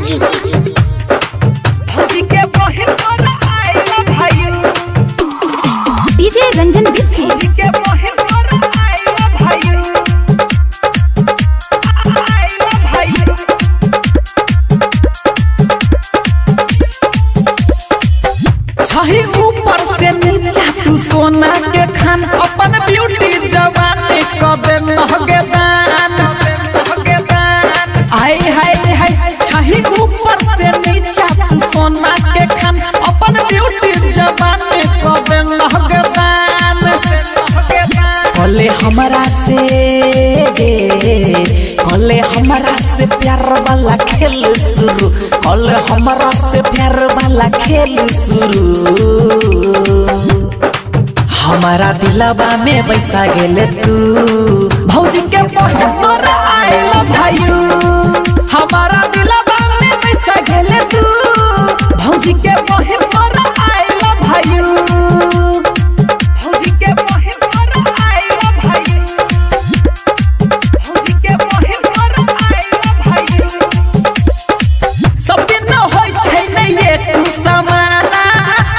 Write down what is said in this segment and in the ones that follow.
Music. भौजी के बहिन तोरा I love you. DJ Ranjan Bisfi. भौजी के बहिन तोरा I love you, I love you. छही ऊपर से नीचा तू सोना के खान, अपन ब्यूटी जवानी कबे नहगे दान। आय हाय हाय, छही ऊपर से नीचा तू सोना के खान, अपन ब्यूटी जवानी कबे नहगे दान। कले हमरा से गे, कले हमरा से प्यार वाला खेल शुरू, कले हमरा से प्यार वाला खेल शुरू। हमारा दिलवा में बैसा गेले तू, भौजी के बहिन तोरा I love you. हमारा दिलवा में बैसा गेले तू, भौजी के बहिन तोरा I love you. भौजी के बहिन तोरा I love you. भौजी के बहिन तोरा I love you. सब दिन होय छै नै एक समाना,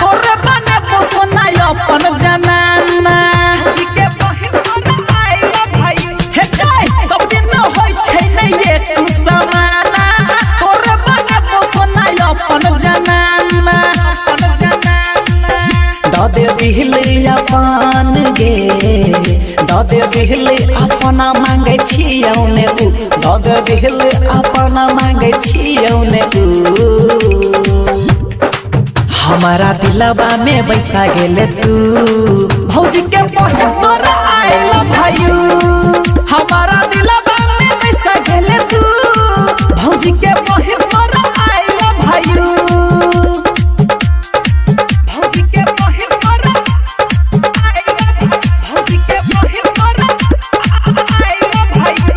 और बने पोसना अपन जनाना। भौजी के बहिन तोरा I love you. हे जय, सब दिन होय छै नै एक समाना, और बने पोसना अपन जनाना। अपन जनाना द दे बिहले अपन गे, द दे बिहले अपना मांगे छियौ ने उ, द दे बिहले अपना मांगे छियौ ने उ। हमारा दिलवा में बैसा गेले तू, भौजी के बहिन तोरा I love you. हमारा दिलवा में बैसा गेले तू, भौजी के बहिन तोरा I love you. भौजी के बहिन तोरा I love, भौजी के बहिन तोरा I love you.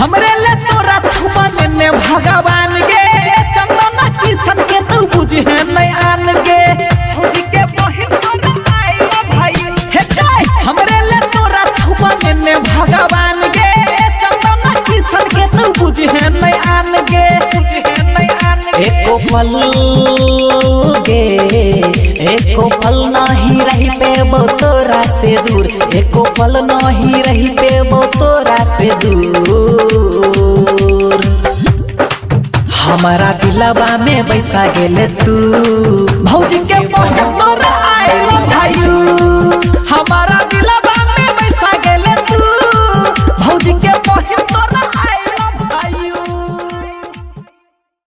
हमरे ले तोरा छुपा ने भगवान गे, चंदना किशन के तू बुझे नहीं आन गे। भौजी के बहिन तोरा I love you. हे जय, हमरे ले तोरा छुपा ने भगवान गे, चंदना किशन के तू बुझे नहीं आन गे। बुझे नहीं आन गे। एको पल गे, एको पल नहीं रही पेबो तोरा से दूर, एको पल नहीं रही पेबो तोरा से दूर। हमारा दिलवा में बैसा गेले तू, भौजी के बहिन तोरा I love you. हमारा